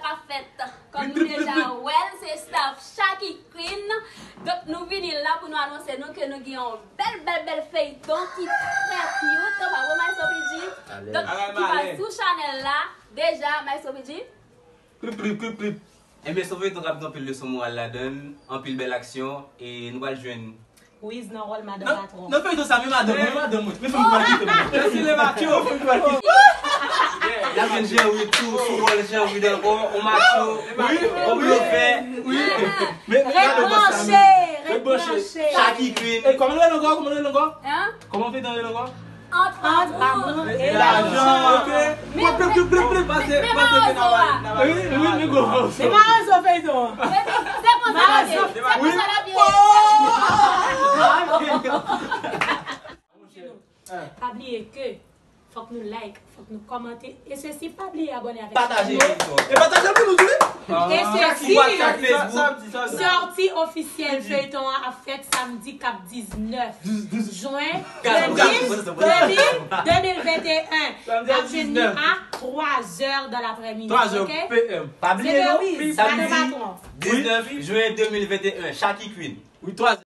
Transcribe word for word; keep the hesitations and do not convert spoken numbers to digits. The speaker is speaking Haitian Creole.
Ap fèt. Kòm nou deja wè l, se staff Shaki Queen. Donk, nou vini la pou nou anonse nou ke nou gen yon bèl, bèl, bèl feyton ki trè cute. Ou pa vre, Maestro P G? Donk, ki pral sou chanèl la. Deja, Maestro P G? Plip, plip, plip, plip. Enben, se yon feyton k ap gen anpil leson moral ladan l, anpil bèl aksyon, e nou pral jwenn Wiz nan wòl madan patwon. Nan feyton sa, men madanm mwen, men madanm mwen. Men fè m pral kite mwen. Mèsi, le macho. Fè m pral kite. N ap jwenn Jean Wid tou, sou wòl Jean Wid ankò, on macho, on blofè. Wi. Men, men madanm mwen sa, men. Ret branche, ret branche. Shaki Queen. E kòman l rele ankò? Kòman l rele ankò? Kòman feyton rele ankò? Entre amour et l'argent. Ok. Men, men, men, men mawozo a. Wi, wi, men gwo mawozo. Men mawozo feyton an. Se konsa l ap ye. Se konsa l ap ye. Pa bliye ke fòk nou like, fòk nou kòmante, e sesi pa bliye abòne avèk chanèl nou. Pataje feyton an. E pataje pou nou tou, wi. E sesi, sòti ofisyèl feyton an ap fèt samdi k ap diznèf jen de mil, de mil, de mil venteyen. N ap jwenn li a twa zè dan laprèmidi, oke? Twa zè P M. Pa bliye non, wi, samdi diznèf jen de mil venteyen, Shaki Queen. Wi, twa zè.